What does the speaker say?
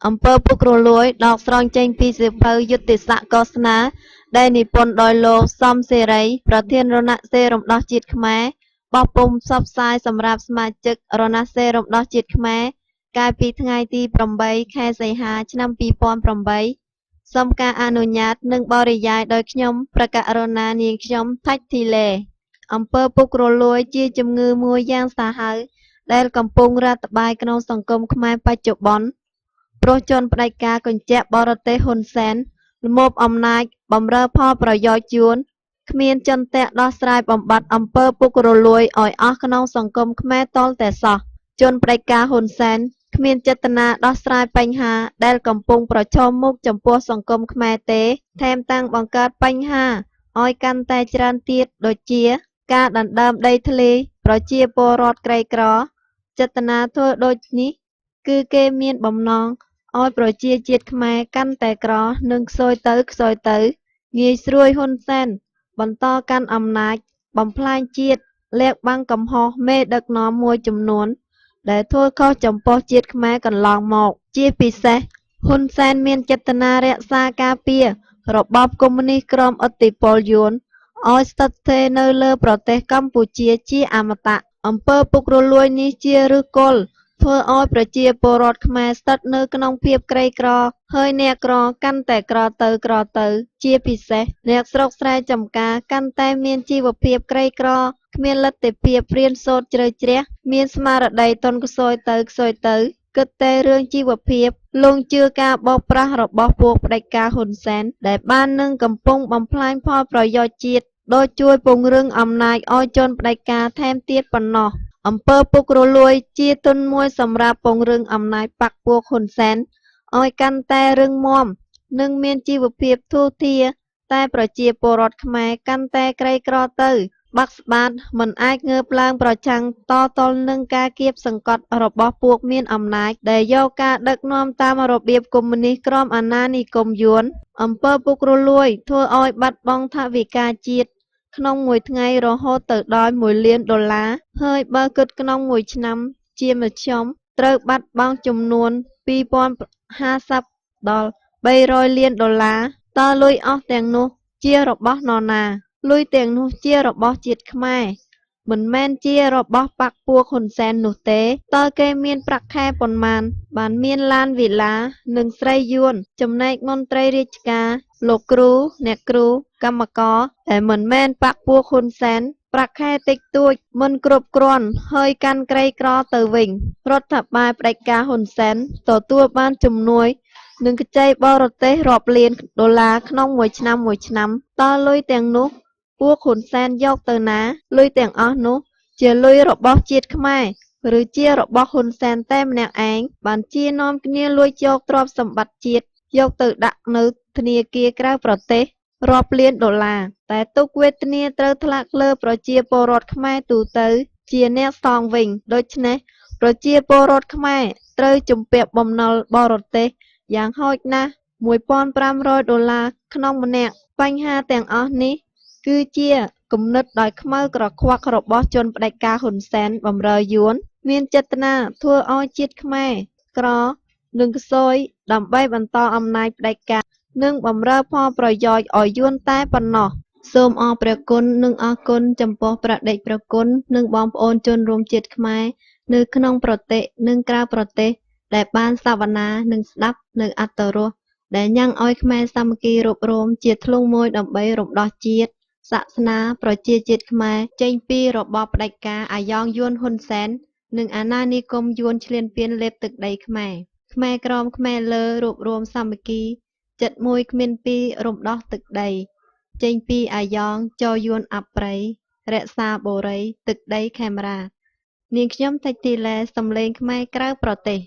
អំពើពុករលួយ ដកស្រង់ចេញពីសៀវភៅយុទ្ធសាស្ត្រកសានា ដែលនិពន្ធដោយលោក សំ សេរី ប្រធានរណសិរ្សរំដោះជាតិខ្មែរ បោះពុម្ពផ្សព្វផ្សាយសម្រាប់សមាជិករណសិរ្សរំដោះជាតិខ្មែរ កាលពីថ្ងៃទី ៨ ខែសីហា ឆ្នាំ ២០០៨ សូមការអនុញ្ញាត និងបរិយាយដោយខ្ញុំព្រះករុណានាងខ្ញុំ ថាច់ ធីឡេ អំពើពុករលួយជាជំងឺមួយយ៉ាងសាហាវដែលកំពុងរាតត្បាតក្នុងសង្គមខ្មែរបច្ចុប្បន្ន ព្រោះជនផ្ដាច់ការកញ្ចាក់បរទេសហ៊ុនសែន ល្មោភអំណាចបម្រើផលប្រយោជន៍យួន គ្មានចន្ទៈដោះស្រាយបំបត្តិអំពើពុករលួយឲ្យអស់ក្នុងសង្គមខ្មែរទាល់តែសោះ។ ជនផ្ដាច់ការហ៊ុនសែន គ្មានចេតនាដោះស្រាយបញ្ហាដែលកំពុងប្រឈមមុខចំពោះសង្គមខ្មែរទេ ថែមទាំងបង្កើតបញ្ហាឲ្យកាន់តែច្រើនទៀតដូចជា ការដណ្ដើមដីធ្លីប្រជាពលរដ្ឋក្រីក្រ ចេតនាធ្វើដូចនេះគឺគេមានបំណងឲ្យប្រជាជាតិខ្មែរកាន់តែក្រនិងខ្សោយទៅៗ ងាយស្រួលហ៊ុនសែនបន្តកាន់អំណាច បំផ្លាញជាតិ លាក់បាំងកំហុសមេដឹកនាំមួយចំនួនដែលធ្វើខុសចំពោះជាតិខ្មែរកន្លងមក ជាពិសេសហ៊ុនសែនមានចេតនារក្សាការពាររបបកុម្មុយនីស្តក្រោមឥទ្ធិពលយួនឲ្យស្ថិតស្ថេរនៅលើប្រទេសកម្ពុជាជាអមតៈ។ អំពើពុករលួយនេះជាឫសគល់ធ្វើឲ្យប្រជាពលរដ្ឋខ្មែរស្ថិតនៅក្នុងភាពក្រីក្រ ហើយអ្នកក្រកាន់តែក្រទៅៗ ជាពិសេសអ្នកស្រុកស្រែចម្ការកាន់តែមានជីវភាពក្រីក្រ គ្មានលទ្ធភាពរៀនសូត្រជ្រៅជ្រះ មានស្មារតីទន់ខ្សោយទៅៗ គិតតែរឿងជីវភាព លង់ជឿការបោកប្រាស់របស់ពួកផ្ដាច់ការហ៊ុនសែន ដែលបាននិងកំពុងបំផ្លាញផលប្រយោជន៍ជាតិ ដូចជួយពង្រឹងអំណាចឲ្យជនផ្ដាច់ការថែមទៀតប៉ុណ្ណោះ។ អំពើពុករលួយជាទុនមួយសម្រាប់ពង្រឹងអំណាចបក្សពួកហ៊ុនសែនឲ្យកាន់តែរឹងមាំនិងមានជីវភាពធូរធារ តែប្រជាពលរដ្ឋខ្មែរកាន់តែក្រីក្រទៅ បាក់ស្បាតមិនអាចងើបឡើងប្រឆាំងតទល់នឹងការគាបសង្កត់របស់ពួកមានអំណាច ដែលយកការដឹកនាំតាមរបៀបកុម្មុយនីស្តក្រោមអាណានិគមយួន។ អំពើពុករលួយធ្វើឲ្យបាត់បង់ថវិកាជាតិក្នុងមួយថ្ងៃរហូតទៅដល់ ១ លានដុល្លារ ហើយបើគិតក្នុងមួយឆ្នាំជាមធ្យមត្រូវបាត់បង់ចំនួន ២០៥០ ដល់ ៣០០ លានដុល្លារ តើលុយអស់ទាំងនោះជារបស់នរណា? លុយទាំងនោះជារបស់ជាតិខ្មែរ មិនមែនជារបស់បក្សពួកហ៊ុនសែននោះទេ។ តើគេមានប្រាក់ខែប៉ុន្មានបានមានឡានវីឡានិងស្រីយួន ចំណែកមន្ត្រីរាជការ លោកគ្រូ អ្នកគ្រូ កម្មករ ដែលមិនមែនបក្សពួកហ៊ុនសែន ប្រាក់ខែតិចតួចមិនគ្រប់គ្រាន់ហើយកាន់ក្រីក្រទៅវិញ។ រដ្ឋបាលផ្ដាច់ការហ៊ុនសែនទទួលបានជំនួយនិងខ្ចីបរទេសរាប់លានដុល្លារក្នុងមួយឆ្នាំៗ តើលុយទាំងនោះពួកហ៊ុនសែនយកទៅណា? លុយទាំងអស់នោះជាលុយរបស់ជាតិខ្មែរ ឬជារបស់ហ៊ុនសែនតែម្នាក់ឯង បានជានាំគ្នាលួចយកទ្រព្យសម្បត្តិជាតិយកទៅដាក់នៅធនាគារក្រៅប្រទេសរាប់លានដុល្លារ តែទុក្ខវេទនាត្រូវធ្លាក់លើប្រជាពលរដ្ឋខ្មែរទូទៅជាអ្នកសងវិញ។ ដូច្នេះប្រជាពលរដ្ឋខ្មែរត្រូវជំពាក់បំណុលបរទេសយ៉ាងហោចណាស់ ១៥០០ ដុល្លារក្នុងម្នាក់។ បញ្ហាទាំងអស់នេះគឺជាគំនិតដ៏ខ្មៅក្រខ្វក់របស់ជនផ្ដាច់ការហ៊ុនសែនបម្រើយួន មានចេតនាធ្វើឲ្យជាតិខ្មែរក្រនិងខ្សោយដើម្បីបន្តអំណាចផ្ដាច់ការនិងបម្រើផលប្រយោជន៍ឲ្យយួនតែប៉ុណ្ណោះ។ សូមអរព្រះគុណនិងអរគុណចំពោះព្រះតេជព្រះគុណនិងបងប្អូនជនរួមជាតិខ្មែរនៅក្នុងប្រទេសនិងក្រៅប្រទេសដែលបានសវនានិងស្ដាប់នៅអត្ថរសដែលញ៉ាំងឲ្យខ្មែរសាមគ្គីរួបរួមជាធ្លុងមួយដើម្បីរំដោះជាតិ សាសនាប្រជាជាតិខ្មែរចេញពីរបបផ្ដាច់ការអាយ៉ងយួនហ៊ុនសែននិងអាណានិគមយួនឈ្លានពានលេបទឹកដីខ្មែរ។ ខ្មែរក្រោមខ្មែរលើរួបរួមសាមគ្គីចិត្តមួយគ្មានពីររំដោះទឹកដី ចេញពីអាយ៉ងចយួនអប្រិយរក្សាបុរីទឹកដីខេមរា។ នាងខ្ញុំថាច់ទីឡែសំឡេងខ្មែរក្រៅប្រទេស។